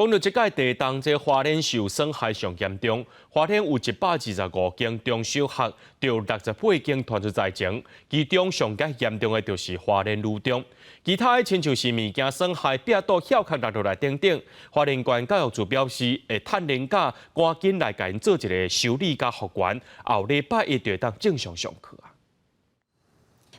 講到這屆地動，這花蓮受損害上嚴重，花蓮有125間中小學，著68間傳出災情，其中上較嚴重的就是花蓮女中，其他的親像是物件損害、壁倒、翹殼落落來等等。花蓮縣教育處表示，會趁連假趕緊來共𪜶做一个修理佮復原，後禮拜一就會當正常上課啊。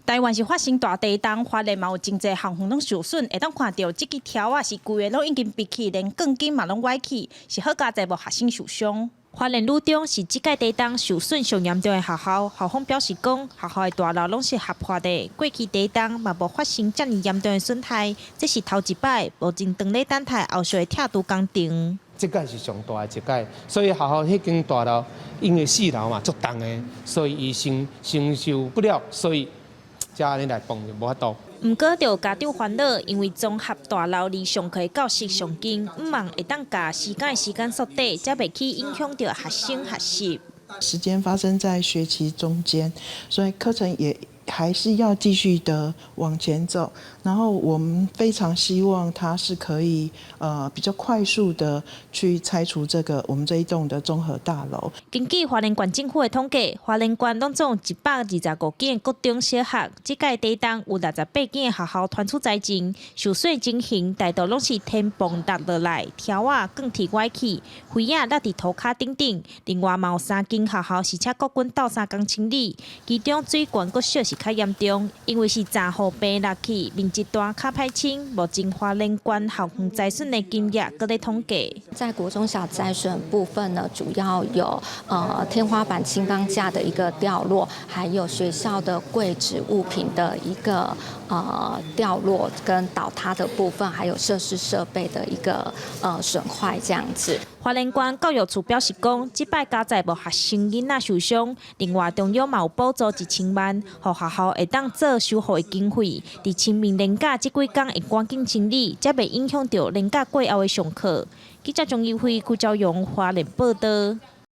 台灣是發生大地動，花蓮嘛有真濟校園攏受損，會當看著這支柱仔是規个攏已經閉去，連鋼筋嘛攏歪去，是好佳哉無學生受傷。花蓮女中是這屆地動受損上嚴重的學校，校方表示講，學校的大樓攏是合法的，過去地動嘛無發生遮爾嚴重的損害，這是頭一擺，目前正咧等待後續的拆除工程。這屆是上大的一屆，所以學校彼間大樓因為四樓嘛足重的，所以伊承承受不了，所以才按呢來崩就無法度。毋過，著家長煩惱，因為綜合大樓離上課教室上近，向望會當共時間的時間縮短，才袂去影響著學生學習。時間發生在學期中間，所以課程也還是要繼續的往前走。然後我們非常希望它是可以比較快速的去拆除這個我們這一棟的綜合大樓。根據花蓮縣政府的統計，花蓮縣攏總125間國中小學，這屆地動有68間學校傳出災情，受損情形大多攏是天棚落落來，柱仔鋼鐵歪去，灰仔落佇塗跤頂頂。另外嘛有三間學校是請國軍鬥相共清理，其中水源國小是較嚴重，因為是閘雨棚落去，面積大，較歹清。目前花蓮縣校園災損的金額閣咧統計。在國中小災損部分呢，主要有天花板輕鋼架的一個掉落，還有學校的櫃子物品的一個掉落跟倒塌的部分，還有設施設備的一個損壞這樣子。花蓮縣教育處表示講，這擺佳哉無學生囡仔受傷，另外中央嘛有補助1000萬，予學校會當做修復的經費。佇清明連假這幾工會趕緊清理，才袂影響著連假過後的上課。記者張怡輝、郭昭陽花蓮報導。